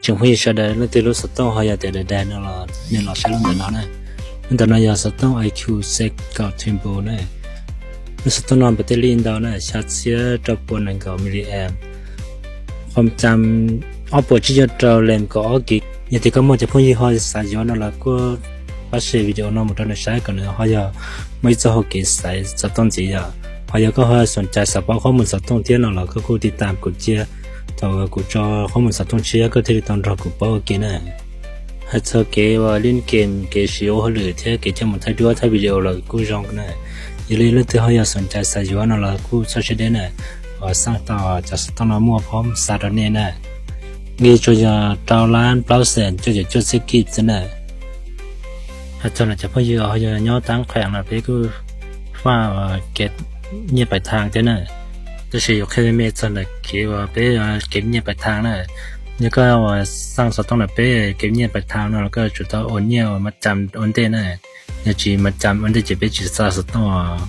Tsoom phooj ywg sawv daws, leej twg lub xov tooj ho yog tias daig daig no los nej los saib lub ntawm no na. Lub ntawm no yog xov tooj I Q Z kaum Turbo na. Lub xov tooj no npam tej li ntau na, xya txhiab rau puas nees nkaum milliamp, qhov cam ob puas tsib caug rau lem kaum ob kis. Yog tias koj muaj cov phooj ywg ho xav yuav no los kuj pab share video no mus rau nws saib kom nws ho yog muaj ib txoj hau kev xaiv xov tooj ntxiv yom. Ho yog koj ho xoom cai xav paub qhob mus xov tooj thiab no los koj kuj tiv tam kuv cia, thaum kuv tso qhob mus xov tooj tshiab koj thiaj li tau nrog kuv paub ua ke na. Hais txog kev ua lin game, kev siv ua hauj lwm thiab kev coj mus thaij duab thaij video los kuj zoo na. Yog li leej twg ho yog xoom cai xav yuav no los kuj txhob siab deb na, uas xaj tau cov xov tooj no muaj phob xa rau nej na. Nqi tsuas yog rau lab plaub xees cuaj caum cuaj txhiab kib xwb na. Hais txog no cov phooj ywg ho yog nyob tab qheem no peb kuj faj kev nyiaj pais thaag thiab na. Tab sis yuav qhia me me txog ntawm kev uas peb kev nyiaj pais thaag na. Yog koj uas xaj xov tooj ntawm peb kev nyiaj pais thaag no los koj tsum tau ua nyiaj uas mas cam ua ntej na. Yog tsis mas cam ua ntej ces peb tsis xa xov tooj os.